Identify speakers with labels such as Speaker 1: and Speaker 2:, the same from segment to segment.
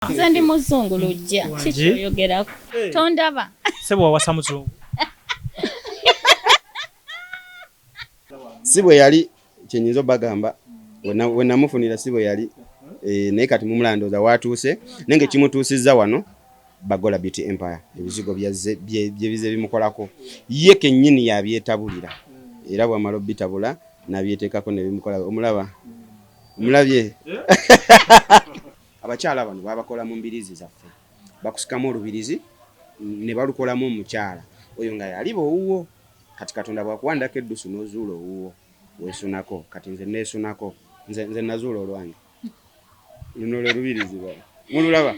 Speaker 1: Nze ndi muzungu lujja, kiki oyogerako? Tondaba.
Speaker 2: Sebo wawasa muzungu.
Speaker 3: Si bwe yali kyenyinza obagamba we namufunira si bwe yali naye kati mumulandooza watuuse naye nga ekimutuusizza wano Bagola Beauty Empire ebizigo byebize bimukolako ye kennyini yabyetabulira era bwamala obitabula nabyeteekako ne bimukola omulaba omulabye abakyala bano babakola mu mbirizi zaffe bakusikamu olubirizi ne balukolamu omukyala oyo nga yaliba owuwo kati Katonda bwakuwandako eddusu n'ozuula owuwo weesunako kati nze neesunako nze nazuula olwange luno lwe lubirizi lwange mululaba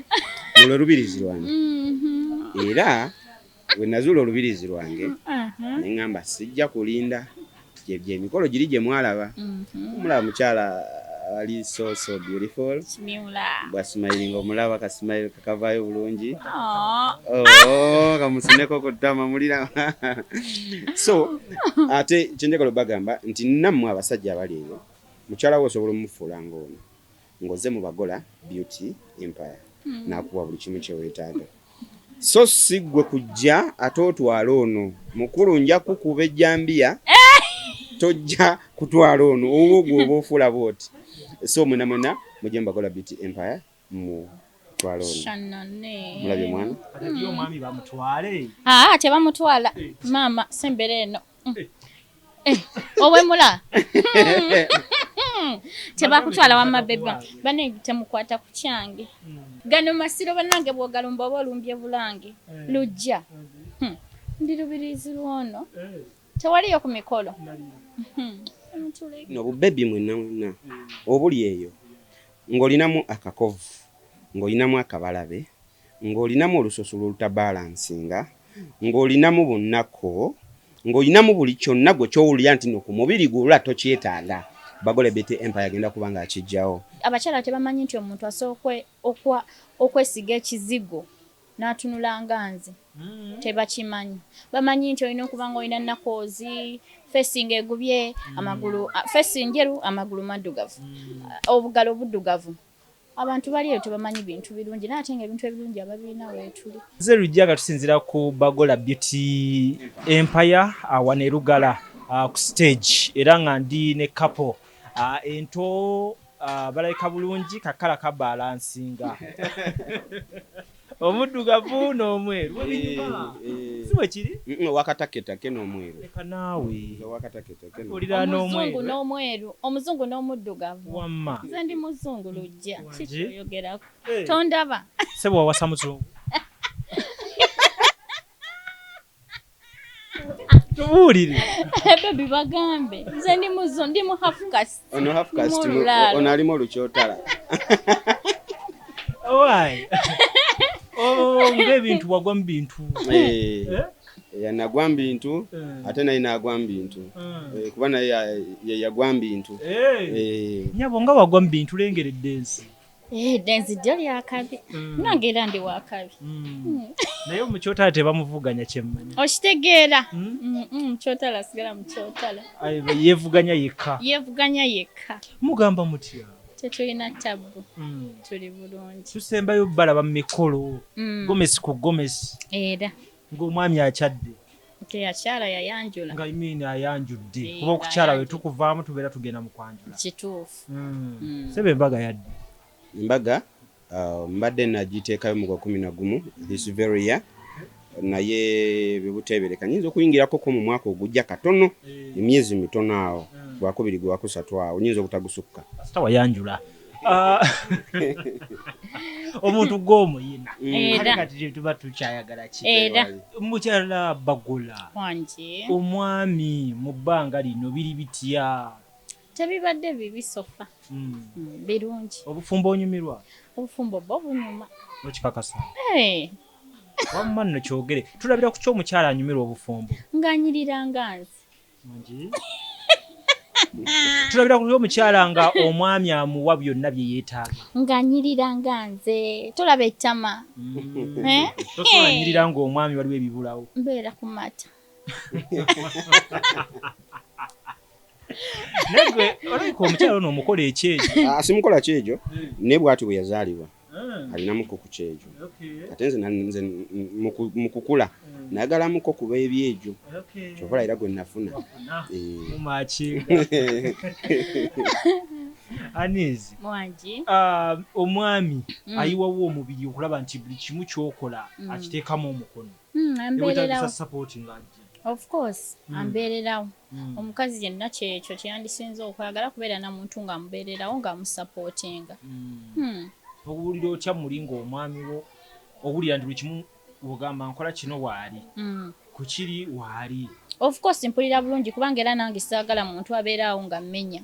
Speaker 3: luno lwe lubirizi lwange era we nazuula olubirizi lwange ne ŋŋamba sijja kulinda gyemikolo giri gye mwalaba omulaba mukyala ali so so beautiful bwasimayiringa omulaba kasimayiro kakavaayo bulungi oh, kamusuneko ku ttama mulira so ate kyenjagala obagamba nti nammwe abasajja abali eyo mukyala we osobola omufuula ng'ono ng'ozze mu Bagola Beauty Empire n'akuwa buli kimu kye weetaaga so si ggwe kujja ate otwale ono mukulu nja kukuba ejjambiya tojja kutwala ono owuwo gwe oba ofuula bw'oti so mwena mwena mujje mu Bagola Beauty Empire mutwale ono mulabye mwana
Speaker 2: ate omwami bamutwale
Speaker 1: tebamutwala maama sembera eno owemula tebakutwala wamma beba bane temukwata ku kyange gano masiro bannange bw'ogalumba oba olumbye bulange lujja ndi lubirizi lwono tewaliyo ku mikolo
Speaker 3: no bubebi mwenna mwenna obuli eyo ng'olinamu akakovu ng'olinamu akabalabe ng'olinamu olususu olutabalansinga ng'olinamu bunnako ng'olinamu buli kyonna gwe ky'owulira nti no ku mubiri gwe olula tokyetaaga Bagola Beauty Empire agenda kuba nga akijjawo.
Speaker 1: Abakyala tebamanyi nti omuntu asooka okwesiga ekizigo n'atunula nga nze tebakimanyi. Bamanyi nti olina okuba nga olina nakoozi, face ng'egubye, amagulu face njeru, amagulu maddugavu, obugalo buddugavu. Abantu bali eyo tebamanyi bintu birungi naye ate ng'ebintu ebirungi ababirina weetuli.
Speaker 2: Nze Lujja nga tusinziira ku Bagola Beauty Empire wano e Lugala ku stage era nga ndi ne couple ento balabika bulungi kakala kabalansinga omuddugavu n'omweru webinyuma si bwe kiri
Speaker 3: wakataketake n'omweru
Speaker 2: leka naawe
Speaker 3: wakataketake
Speaker 2: olira
Speaker 1: Omuzungu n'omweru, omuzungu n'omuddugavu.
Speaker 2: Wamma
Speaker 1: Nze ndi muzungu lujja, kiki oyogerako? Tondaba.
Speaker 2: Sebo wawasa muzungu. Tubuulire.
Speaker 1: Baby bagambe nze ndi muzungu, ndi mu half caste.
Speaker 3: Ono half caste
Speaker 1: Mu
Speaker 3: ono alimu olukyotala.
Speaker 2: Owai. Oh, ng'ebintu wagwa mu bintu.
Speaker 3: Nagwa mu bintu ate naye n'agwa mu bintu kuba naye ye yagwa mu bintu.
Speaker 2: Nyabo nga wagwa mu bintu lengera eddensi.
Speaker 1: Eddensi ddyo lyakabi nange era ndi wakabi.
Speaker 2: Naye omukyotala tebamuvuganya kyemmanyi.
Speaker 1: Okitegeera mukyotala asigala mukyotala.
Speaker 2: Yeevuganya yekka.
Speaker 1: Yeevuganya yekka.
Speaker 2: Mugamba mutya?
Speaker 1: Tetulina tabbu tuli bulungi.
Speaker 2: Tusembayo balaba mu mikolo gomesi ku gomesi.
Speaker 1: Era
Speaker 2: ng'omwami akyadde.
Speaker 1: Teyakyala yayanjula.
Speaker 2: Nga imiini ayanjudde kuba okukyala we tukuvaamu tubeera tugenda mu kwanjula.
Speaker 1: Kituufu.
Speaker 2: Sebe embaga yadde.
Speaker 3: Embaga mbadde nagiteekayo mu gwa 11 this very year naye bibuteebereka nyinza okuyingirako ko mu mwaka ogujja katono emyezi mitono awo gwakubiri gwakusatu awo nyinza obutagusukka.
Speaker 2: Kasita wayanjula. Omuntu gw'omuyina.
Speaker 1: Era.
Speaker 2: Kati tuba tukyayagala ki?
Speaker 1: Era.
Speaker 2: Mukyala Bagola.
Speaker 1: Wangi.
Speaker 2: Omwami mu bbanga lino biri bitya?
Speaker 1: Tebibadde bibi sofa. Birungi.
Speaker 2: Obufumbo onyumirwa?
Speaker 1: Obufumbo bwo bunyuma.
Speaker 2: Okikakasa? Wamma nno kyogere. Tulabira ku ky'omukyala anyumirwa obufumbo.
Speaker 1: Ng'anyirira nga nze.
Speaker 2: Tulabira ku ky'omukyala nga omwami amuwa byonna bye yeetaaga.
Speaker 1: Ng'anyirira nga nze. Tolaba ettama.
Speaker 2: Tosobola nyirira ng'omwami waliwo ebibulawo.
Speaker 1: Mbeera ku mata.
Speaker 2: Naye gwe olabika omukyala ono omukola ekyejo.
Speaker 3: Simukola kyejo naye bw'atyo bwe yazaalibwa. Alinamuko ku kyejo. Ate nze nze mu kukula nayagalamuko kuba ebyejo. Kyova era gwe nafuna.
Speaker 2: Mumakinga. Anizi.
Speaker 1: Mwangi.
Speaker 2: Omwami ayiwawo omubiri okulaba nti buli kimu ky'okola akiteekamu omukono.
Speaker 1: Ambeererawo.
Speaker 2: Support ng'ajja.
Speaker 1: Of course, ambeererawo. Omukazi yenna kyekyo kyeyandisinze okwagala, kubeera na muntu ng'amubeererawo, ng'amusupportinga.
Speaker 2: Owulira otya muli ng'omwami wo owulira nti buli kimu ogamba nkola kino waali, ku kiri waali?
Speaker 1: Of course mpulira bulungi, kubanga era nange saagala muntu abeera awo nga mmenya,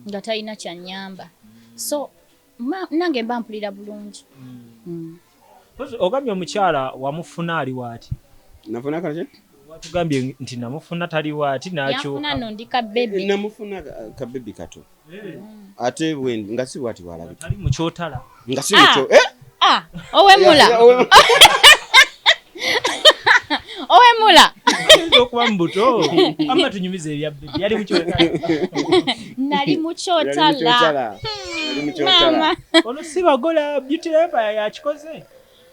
Speaker 1: nga talina kyannyamba. So nange mba mpulira bulungi.
Speaker 2: Ogambye omukyala wamufuna ali waati?
Speaker 3: Nafuna kaki?
Speaker 2: Watugambye nti namufuna tali waati
Speaker 1: Yanfuna
Speaker 2: n'akyuka.
Speaker 1: nno ndi ka baby.
Speaker 3: Namufuna ka baby kato. Ate bwe nga si bwati bwalabika.
Speaker 2: Tali mukyotala.
Speaker 3: Nga si mukyo. Eh?
Speaker 1: Ah, owemula. Owemula.
Speaker 2: Ayinza okuba mu buto. Amma tunyumiza ebya baby. Yali mukyotala.
Speaker 1: Nali mukyotala.
Speaker 3: Yali mukyotala.
Speaker 1: Maama.
Speaker 2: Ono si Bagola Beauty Empire yakikoze.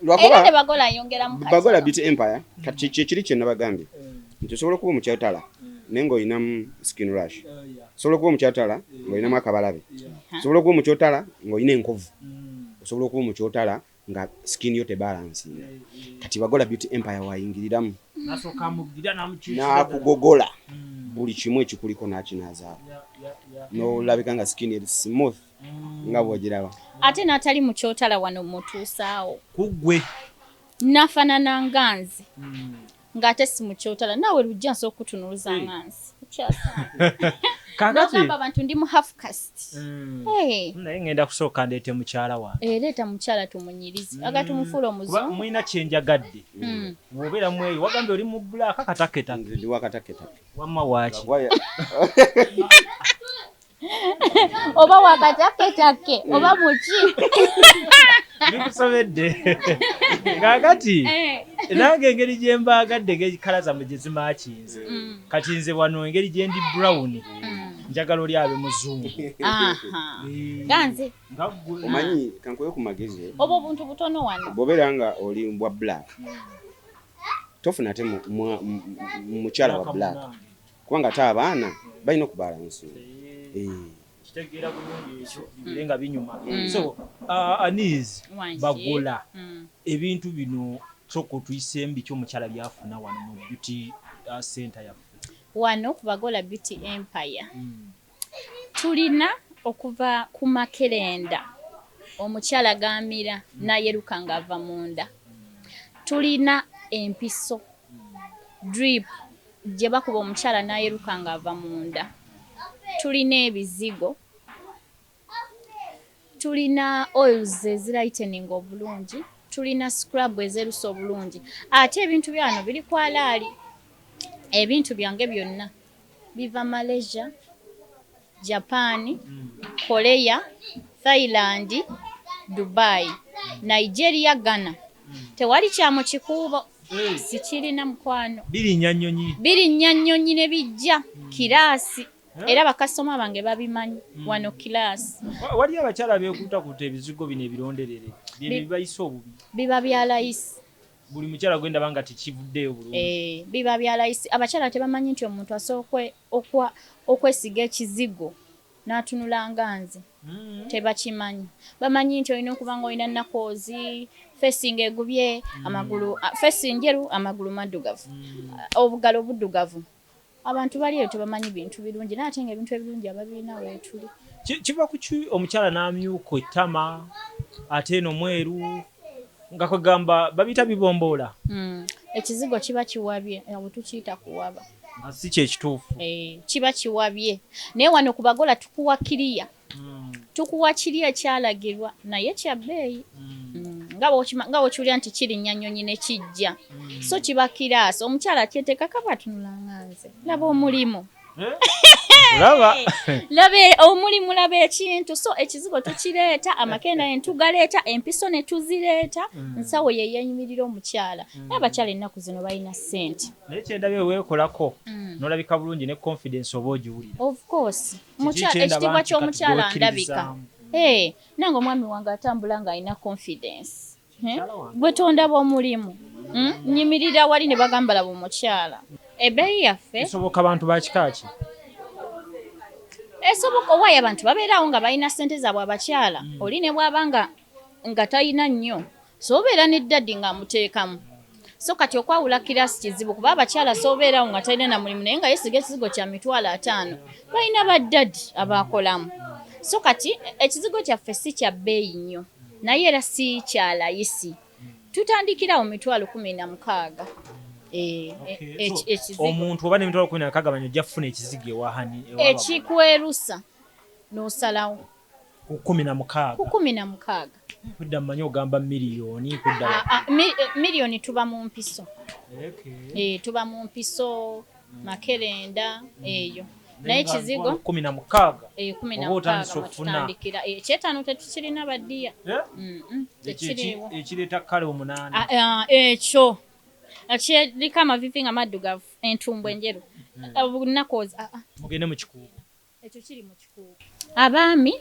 Speaker 1: Era ne Bagola ayongeramu katono.
Speaker 3: Bagola Beauty Empire kati kyekiri kye nabagambye nti osobola okuba omukyotala naye ng'olinamu skin rash, osobola okuba omukyotala ng'olinamu akabalabe, osobola okuba omukyotala ng'olina enkovu, osobola okuba omukyotala nga skin yo tebalansinga. Kati Bagola Beauty Empire wayingiriramu
Speaker 2: Nasooka amuggira n'amukyusa.
Speaker 3: n'akugogola buli kimu ekikuliko n'akinaazaako, n'olabika nga skin eri smooth nga bw'ogiraba.
Speaker 1: Ate n'atali mukyotala wano mutuusaawo.
Speaker 2: Ku ggwe.
Speaker 1: Nafaanana nga nze, ng'ate si mukyotala. Naawe lujja nsobola okutunuuza nga nze. Okyasaana.
Speaker 2: Kaakati
Speaker 1: N'ogamba abantu ndi mu half caste. Hey.
Speaker 2: Naye ngenda kusooka ndeete mukyala wange.
Speaker 1: Ereeta mukyala tumunyirize. Aga tumufuula
Speaker 2: Kuba
Speaker 1: omuzungu.
Speaker 2: mulina kyenjagadde. Bw'obeera mweyo wagambye oli mu black kataketake.
Speaker 3: Nze ndi wakataketake.
Speaker 2: Wamma waaki?
Speaker 1: Oba wakataketake oba muki.
Speaker 2: Bikusobedde. Kaakati
Speaker 1: Eh.
Speaker 2: nange engeri gye mbaagadde, engeri colour zammwe gye zimakinze, kati nze wano engeri gye ndi brown, njagala oli abe muzungu.
Speaker 1: Aha. Ganze.
Speaker 2: Nga ggwe.
Speaker 3: Omanyi kankuwe ku magezi.
Speaker 1: Oba obuntu butono wano.
Speaker 3: Bw'obeera nga oli bwa black, tofuna ate mukyala wa black, kubanga ate abaana balina okubalansinga.
Speaker 2: Kitegeera bulungi ekyo, bibire nga binyuma. So Anis
Speaker 1: Wangi.
Speaker 2: Bagola, ebintu bino sooka otuyiseemu biki omukyala byafuna wano mu beauty center yaffe.
Speaker 1: Wano ku Bagola Beauty Empire tulina okuva ku makerenda omukyala gamira n'ayeruka ng'ava munda, tulina empiso drip gye bakuba omukyala n'ayeruka ng'ava munda, tulina ebizigo, tulina oils ezilightening obulungi, tulina scrub ezerusa obulungi. Ate ebintu byano biri kwalaali. Ebintu byange byonna biva Malaysia, Japan, Korea, Thailand, Dubai, Nigeria, Ghana. Tewali kyamu kikuubo sikirina, mukwano.
Speaker 2: Birinnya nnyonyi.
Speaker 1: Birinnya nnyonyi ne bijja kiraasi, era bakasitoma bange babimanyi wano kiraasi.
Speaker 2: Waliyo abakyala beekuutakuuta ebizigo bino ebironderere bye bibayisa obubi.
Speaker 1: Biba bya layisi.
Speaker 2: Buli mukyala gwendaba nga tekivuddeyo bulungi.
Speaker 1: Eh, biba bya layisi. Abakyala tebamanyi nti omuntu asobola okwesiga ekizigo n'atunula nga nze. Tebakimanyi. Bamanyi nti olina okuba nga olina nakoozi, face ng'egubye, amagulu, face njeru, amagulu maddugavu, obugalo buddugavu. Abantu bali eyo tebamanyi bintu birungi, naye ate nga ebintu ebirungi ababirina weetuli.
Speaker 2: Kiva ku ki omukyala n'amyuka ettama ate eno mweru, nga kwegamba babiyita bibomboola?
Speaker 1: Ekizigo kiba kiwabye, awo tukiyita kuwaba.
Speaker 2: Nga si kyekituufu.
Speaker 1: Eh, kiba kiwabye, naye wano ku Bagola tukuwa kiriya, tukuwa kiri ekyalagirwa, naye kya bbeeyi. Nga bw'okiwulira nti kirinnya nnyonyi ne kijja, so kiba kiraasi. Omukyala akyeteekako aba atunula nga nze. Laba omulimu.
Speaker 2: Olaba.
Speaker 1: Laba omulimu, laba ekintu. So ekizigo tukireeta, amakenda ne tugaleeta, empiso ne tuzireeta. Nsawo ye yeeyimirira omukyala, naye abakyala ennaku zino balina ssente.
Speaker 2: Naye kyendabye, weekolako n'olabika bulungi ne confidence oba ogiwulira.
Speaker 1: Of course.
Speaker 2: Kiki kyendaba
Speaker 1: Ekitiibwa
Speaker 2: nti
Speaker 1: ky'omukyala
Speaker 2: kati
Speaker 1: ndabika.
Speaker 2: gw'okkiririzaamu?
Speaker 1: Eh, nange omwami wange atambula ng'alina confidence. Eh, gwe tondaba omulimu. Nyimirira wali ne bagamba laba omukyala. Ebbeeyi yaffe
Speaker 2: Esoboka abantu ba kika ki?
Speaker 1: Esoboka owaayo abantu babeerawo nga balina ssente zaabwe abakyala. Oli ne bw'aba nga talina nnyo, so obeera ne daddy ng'amuteekamu. So kati okwawula class kizibu kuba abakyala so obeerawo nga talina na mulimu naye nga yeesiga ekizigo kya 50,000. Balina ba daddy abakolamu. So kati ekizigo kyaffe si kya bbeeyi nnyo naye era si kya layisi. Tutandikirawo 16,000. Ekizigo.
Speaker 2: Omuntu oba n'emitwalo 16 manyi ojja kufuna ekizigo ewa Hani, ewa Bagola.
Speaker 1: Ekikwerusa n'osalawo.
Speaker 2: Ku 16.
Speaker 1: Ku 16.
Speaker 2: Kudda mmanyi ogamba miliyoni, kudda
Speaker 1: Miliyoni tuba mu mpiso. Tuba mu mpiso, makerenda, eyo. Naye ekizigo
Speaker 2: 16.
Speaker 1: Kumi na
Speaker 2: Oba otandise
Speaker 1: mukaaga
Speaker 2: okufuna.
Speaker 1: mwetutandikira. Ekyetaano tetukirina baddiya. Tekiriiwo.
Speaker 2: Ekireeta kale 8.
Speaker 1: Ekyo. Ekiriko amaviivi nga maddugavu, entumbwe enjeru. Obunaku
Speaker 2: Mugende mu kikuubo.
Speaker 1: Ekyo kiri mu kikuubo. Abaami,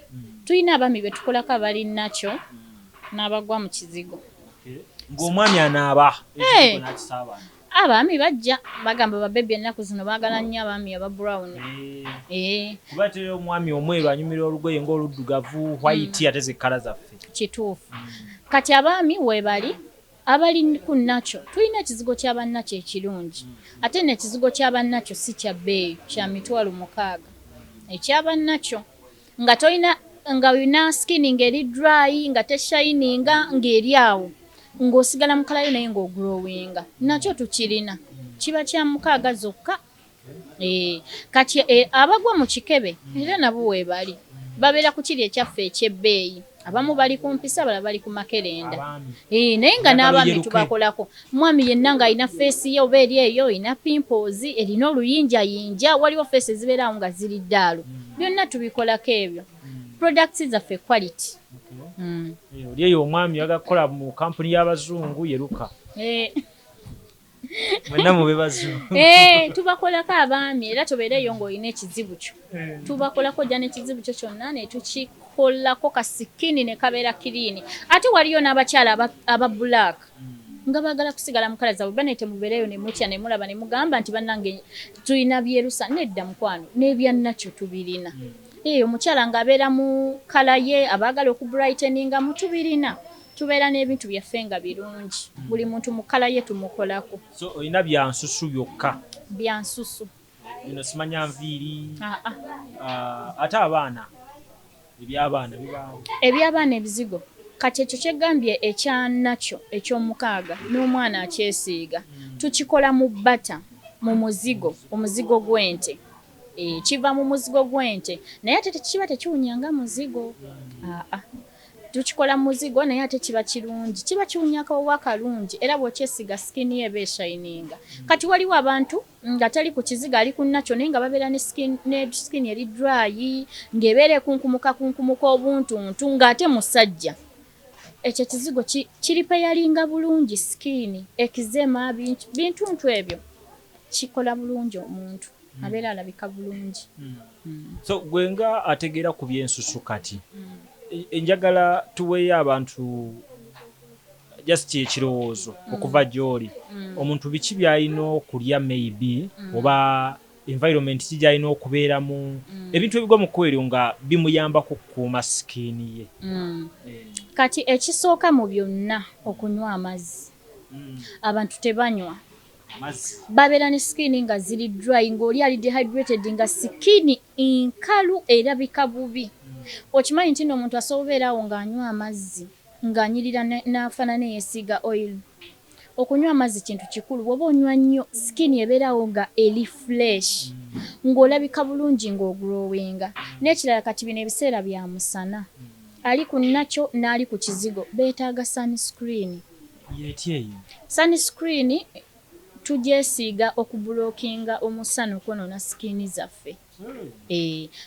Speaker 1: tulina abaami be tukolako abali nakyo n'abagwa mu kizigo.
Speaker 2: Ng'omwami anaaba, ekizigo n'akisaabana.
Speaker 1: Abaami bajja bagamba ba baby ennaku zino baagala nnyo abaami aba brown.
Speaker 2: Kuba teri omwami omweru anyumirwa olugoye ng'oluddugavu, white, ate ze kkala zaffe.
Speaker 1: Kituufu. Kati abaami weebali abali ku nakyo, tulina ekizigo ky'abannakyo ekirungi. Ate n'ekizigo ky'abannakyo si kya bbeeyi, kya 60,000. Eky'abannakyo nga tolina, nga olina skin ng'eri dry, nga teshininga, ng'eri awo, ng'osigala mu kalayo naye ng'ogrowinga. Nakyo tukirina. Kiba kya 6 zokka. Kati, abagwa mu kikebe era nabo weebali. Babeera ku kiri ekyaffe eky'ebbeeyi. Abamu bali ku mpisa, abalala bali ku makerenda.
Speaker 2: Abaami.
Speaker 1: Naye nga
Speaker 2: Njagala
Speaker 1: n'abaami
Speaker 2: oyeruke.
Speaker 1: tubakolako. Mwami yenna ng'alina face ye oba eri eyo, erina pimples, erina oluyinjayinja, waliwo face ezibeerawo nga ziri ddaalo. Byonna tubikolako ebyo. Products zaffe quality.
Speaker 2: Oli eyo omwami oyagala kukola mu kampuni y'abazungu yeruka. Mwenna mube bazungu.
Speaker 1: Tubakolako abaami era tobeereeyo ng'olina ekizibu kyo. Tubakolako ojja n'ekizibu kyo kyonna ne tukikolako ka skin ne kabeera clean. Ate waliyo n'abakyala aba black nga baagala kusigala mu kkala zaabwe, bane temubeereeyo ne mutya ne mulaba ne mugamba nti bannange tulina byerusa. Nedda mukwano, n'ebya nakyo tubirina. Omukyala ng'abeera mu kkala ye, abaagala okubrighteninga mu tubirina. Tubeera n'ebintu byaffe nga birungi. Buli muntu mu kkala ye tumukolako.
Speaker 2: So olina bya nsusu byokka?
Speaker 1: Bya nsusu.
Speaker 2: Bino simanya nviiri. Ate abaana, eby'abaana bibaawo.
Speaker 1: Eby'abaana ebizigo. Kati ekyo kyegambye ekya nakyo eky'omukaaga n'omwana akyesiiga. Tukikola mu butter, mu muzigo, omuzigo gw'ente. Kiva mu muzigo gw'ente. Naye ate tekiba tekiwunya nga muzigo. Tukikola mu muzigo naye ate kiba kirungi. Kiba kiwunya akawoowo akalungi era bw'okyesiiga skin ye eba eshininga. Kati waliwo abantu nga tali ku kizigo ali ku nakyo naye nga babeera ne skin eri dry, ng'ebeera ekunkumuka kunkumuka obuntuntu ng'ate musajja. Ekyo ekizigo kiripeyalinga bulungi skin, eczema, bintuntu ebyo. Kikola bulungi omuntu. Abeera alabika bulungi.
Speaker 2: So gwe nga ategeera ku by'ensusu kati, enjagala tuweeyo abantu just ekirowoozo okuva gy'oli. Omuntu biki by'alina okulya maybe, oba environment ki gy'alina okubeeramu, ebintu ebigwa mu kkubo eryo nga bimuyamba kukuuma skin ye.
Speaker 1: Kati ekisooka mu byonna okunywa amazzi. Abantu tebanywa.
Speaker 2: Amazzi.
Speaker 1: Babeera ne skin nga ziri dry, ng'oli ali dehydrated, nga skin nkalu erabika bubi. Okimanyi nti nno omuntu asobola obeerawo ng'anywa amazzi, ng'anyirira n'afaanana eyeesiiga oil. Okunywa amazzi kintu kikulu. Bw'oba onywa nnyo, skin ebeerawo nga eri fresh, ng'olabika bulungi ng'ogrowinga. N'ekirala kati bino ebiseera bya musana. Ali ku nakyo n'ali ku kizigo beetaaga sunscreen.
Speaker 2: Yeeti eyo?
Speaker 1: Sunscreen tugyesiiga okublockinga omusana okwonoona skin zaffe.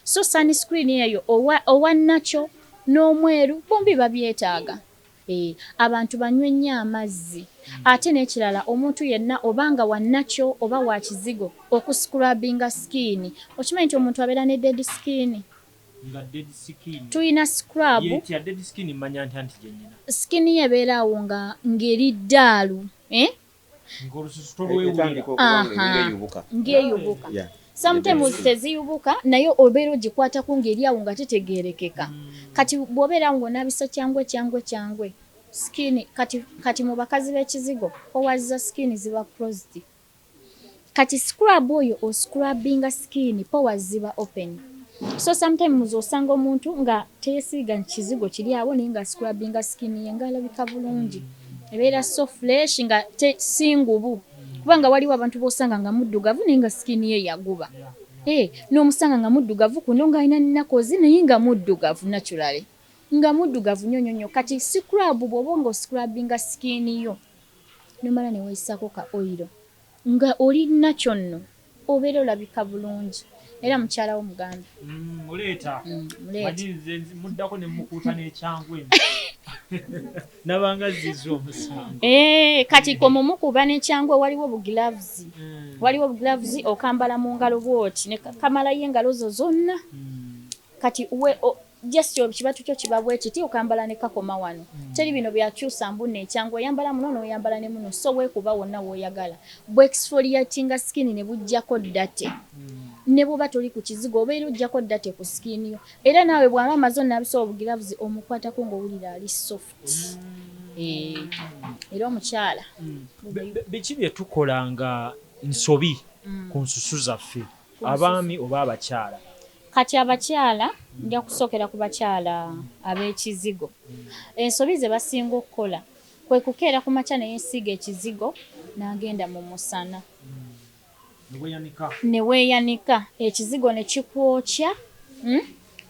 Speaker 1: So sunscreen eyo owa nakyo n'omweru bombi babyetaaga. Abantu banywe nnyo amazzi. Ate n'ekirala omuntu yenna obanga wa nakyo oba wa kizigo okuscrubbinga skin. Okimanyi nti omuntu abeera ne dead skin?
Speaker 2: Nga dead skin.
Speaker 1: Tulina scrub.
Speaker 2: Yetya dead skin mmanya ntya nti gye nnina?
Speaker 1: Skin ye ebeera awo nga ng'eri ddaalu, eh?
Speaker 2: Ng'olususu tolwewulira.
Speaker 3: Etandika okuba nga ng'eyubuka.
Speaker 1: Ng'eyubuka.
Speaker 3: Yeah.
Speaker 1: Sometimes teziyubuka, naye obeera ogikwatako ng'eri awo nga tetegeerekeka. Kati bw'obeera awo ng'onaabisa kyangwe kyangwe kyangwe skin, kati mu bakazi b'ekizigo pores za skin ziba closed. Kati scrub oyo oscrubbinga skin, pores ziba open. So sometimes osanga omuntu nga teyesiiga kizigo kiri awo, naye nga scrubbinga skin ye ng'alabika bulungi. Ebeera so fresh nga si ngubu. Kubanga waliwo abantu b'osanga nga muddugavu naye nga skin ye yaguba. N'omusanga nga muddugavu kuno ng'alina knuckles naye nga muddugavu naturally. Nga muddugavu nnyo nnyo nnyo. Kati scrub bw'oba ng'oscrubbinga skin yo, n'omala ne weeyisaako ka oil nga oli nakyo nno obeera olabika bulungi. Era mukyala wo mugambe.
Speaker 2: Muleeta.
Speaker 1: Muleeta.
Speaker 2: Manyi nze muddako ne mukuuta n'ekyangwe. Nabanga zizza omusango.
Speaker 1: Kati ko mumukuba n'ekyangwe waliwo bu gloves. Waliwo bu gloves okambala mu ngalo bw'oti ne kamalayo engalo zo zonna. Kati we just ekibatu kyo kiba bwe kiti okambala ne kakoma wano. Teri bino byakyusa mbu n'ekyangwe oyambala muno n'oyambala ne muno, so weekuba wonna w'oyagala. Bw'exfoliatinga skin ne buggyako dirty. Ne bw'oba toli ku kizigo obeera oggyako dirty ku skin yo. Era naawe bw'aba amaze onaabisa obu gloves omukwatako ng'owulira ali soft. Era omukyala.
Speaker 2: Biki bye tukola nga nsobi ku nsusu zaffe, abaami oba abakyala?
Speaker 1: Kati abakyala, nja kusookera ku bakyala ab'ekizigo. Ensobi ze basinga okukola kwe kukeera ku makya ne yeesiiga ekizigo n'agenda mu musana. Ne weeyanika ekizigo ne kikwokya,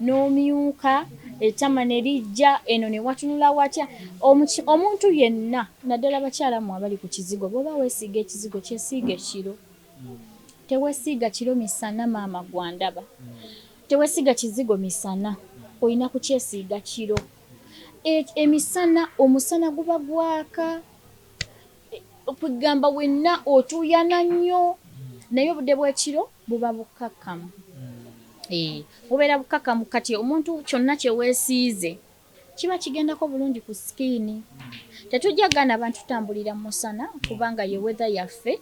Speaker 1: n'omyuka, ettama ne lijja, eno ne watunula watya. Omuntu yenna naddala abakyala mmwe abali ku kizigo, bw'oba weesiiga ekizigo kyesiige kiro. Teweesiiga kiro misana maama gwandaba. Teweesiiga kizigo misana, olina kukyesiiga kiro. Emisana omusana guba gwaka, okugamba wenna otuuyana nnyo, naye obudde bw'ekiro buba bukkakkamu. Bubeera bukkakkamu. Kati omuntu kyonna kye weesiize kiba kigendako bulungi ku skin. Tetujja kugaana bantu tutambulira mu musana kubanga ye weather yaffe,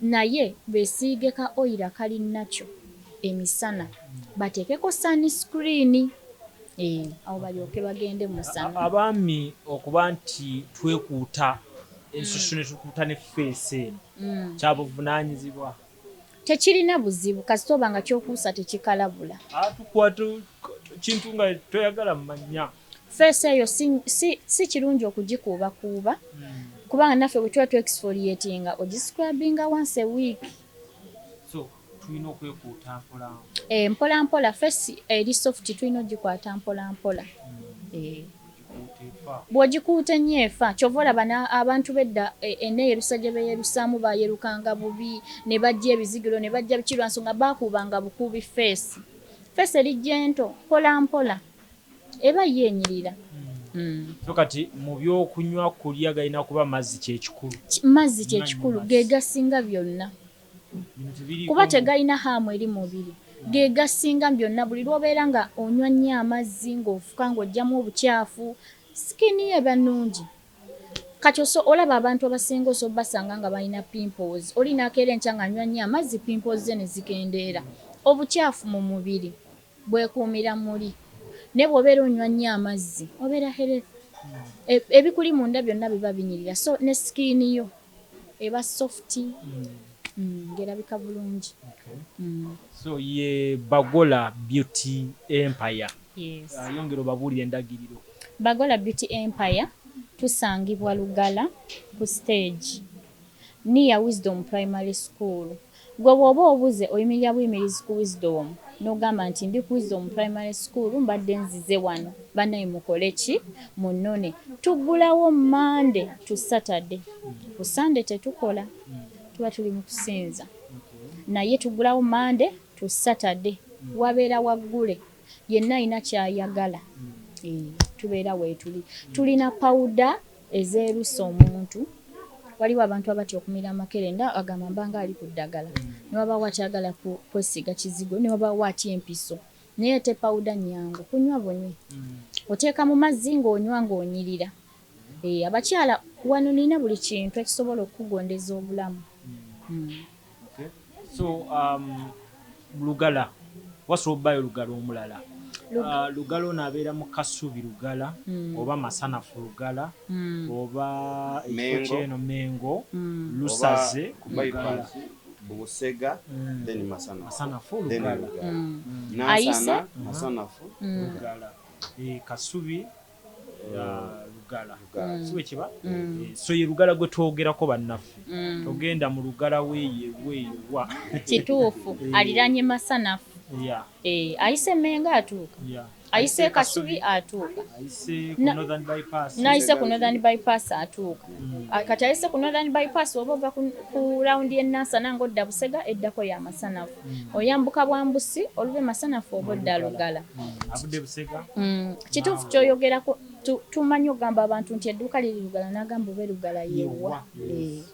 Speaker 1: naye beesiige ka oil akali nakyo emisana, bateekeko sunscreen, awo balyoke bagende mu musana.
Speaker 2: Abaami okuba nti twekuuta ensusu ne tukuuta ne face eno, kyabuvunaanyizibwa?
Speaker 1: Tekirina buzibu kasita oba nga ky'okuusa tekikalabula.
Speaker 2: Tukwata kintu nga toyagala mmanya.
Speaker 1: Face eyo si kirungi okugikuubakuuba, kubanga naffe bwe tuba twexfoliatinga ogiscrubbinga once a week.
Speaker 2: So tulina okwekuuta mpola.
Speaker 1: Mpola mpola, face eri soft tulina ogikwata mpola mpola. Bw'ogikuuta ennyo efa. Ky'ova olaba abantu b'edda enneeyerusa gye beeyerusaamu baayerukanga bubi, ne bajja ebizigiro ne bajja biki lwa nsonga baakuubanga bukuubi face. Face eri gentle, mpola mpola eba ye enyirira.
Speaker 2: So kati mu byokunywa, kulya galina kuba mazzi kyekikulu.
Speaker 1: Mazzi kyekikulu, ge gasinga byonna. Kuba tegalina harm eri mubiri, ge gasinga byonna. Buli lw'obeera nga onywa nnyo amazzi ng'ofuka ng'oggyamu obukyafu, skin yo eba nnungi. Kati olaba abantu abasinga osobola obbasanga nga balina pimples, oli n'akeera enkya ng'anywa nnyo amazzi pimples ze ne zikendeera. Obukyafu mu mubiri bwekuumira muli, naye bw'obeera onywa nnyo amazzi obeera healthy. Ebikuli munda byonna biba binyirira, so ne skin yo eba soft, ng'erabika bulungi.
Speaker 2: So ye Bagola Beauty Empire.
Speaker 1: Yes.
Speaker 2: Yongera obabuulire endagiriro.
Speaker 1: Bagola Beauty Empire tusangibwa Lugala ku stage near Wisdom Primary School. Gwe bw'oba obuze oyimirira buyimirizi ku Wisdom n'ogamba nti ndi ku Wisdom Primary School, mbadde nzize wano, bannaye mukole ki, munnone. Tuggulawo Monday to Saturday, ku Sunday tetukola, tuba tuli mu kusinza, naye tuggulawo Monday to Saturday, wabeera waggule, yenna alina ky'ayagala, tubeera weetuli. Tulina pawuda ezeerusa omuntu. Waliwo abantu abatya okumira amakerenda, agamba mbanga ali ku ddagala, ne wabaawo akyagala kwesiiga kizigo, ne wabaawo atya empiso. Naye ate pawuda nyangu kunywa bunywi, oteeka mu mazzi ng'onywa ng'onyirira. Abakyala wano nina buli kintu ekisobola okukugondeza obulamu.
Speaker 2: Okay. So Lugala wasobola obbayo Lugala omulala? Lugala ono abeera mu Kasubi Lugala oba Masanafu Lugala oba ekifo
Speaker 3: Mengo.
Speaker 2: kyeno Mengo,
Speaker 3: Lusaze
Speaker 2: Lusaze
Speaker 3: ku
Speaker 2: Lugala.
Speaker 3: Bypass, Busega, then Masanafu.
Speaker 2: Masanafu
Speaker 3: then
Speaker 2: Lugala.
Speaker 3: Lugala.
Speaker 1: Ayise?
Speaker 3: Nansana, Masanafu.
Speaker 2: Lugala. Kasubi, Lugala.
Speaker 3: Lugala.
Speaker 2: Si bwe kiba? So ye Lugala gwe twogerako bannaffe. Togenda mu Lugala weeyo weeyo wa.
Speaker 1: Kituufu, aliranye Masanafu. Ayise Mengo atuuka. Ayise Kasubi atuuka.
Speaker 2: Ayise ku Northern Bypass.
Speaker 1: N'ayise ku Northern Bypass atuuka. Kati ayise ku Northern Bypass oba ova ku rawundi y'e Nansana ng'odda Busega, eddako ya Masanafu. Oyambuka bwambusi oluva e Masanafu oba odda Lugala.
Speaker 2: Avudde Busega.
Speaker 1: Kituufu ky'oyogerako, tumanyi ogamba abantu nti edduuka liri Lugala, n'agamba oba Lugala yewa.
Speaker 2: Yewa. Yes.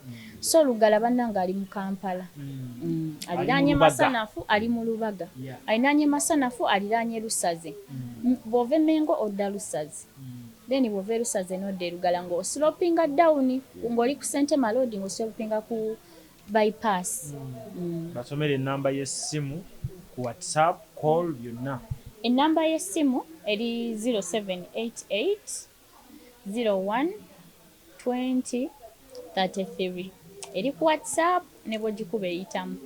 Speaker 1: So Lugala bannange ali mu Kampala. Aliraanye
Speaker 2: Ali mu Lubaga.
Speaker 1: Masanafu, ali mu Lubaga. Aliraanye Masanafu, aliraanye Lusaze. Bw'ova e Mengo odda Lusaze. Then bw'ova e Lusaze n'odda e Lugala ng'oslopinga down, ng'oli ku Sentema Road ng'oslopinga ku bypass.
Speaker 2: Basomere ennamba y'essimu ku WhatsApp, call, byonna.
Speaker 1: Ennamba y'essimu eri 0788 01 20 33. Eri ku WhatsApp ne bw'ogikuba eyitamu.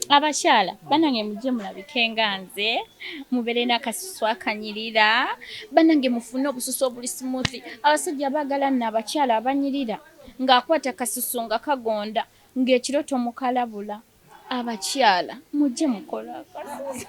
Speaker 1: Abakyala bannange mujje mulabike nga nze, mubeere n'akasusu akanyirira, bannange mufune obususu obuli smooth. Abasajja baagala nno abakyala abanyirira ng'akwata akasusu nga kagonda ng'ekiro tomukalabula. Abakyala mujje mukole akasusu.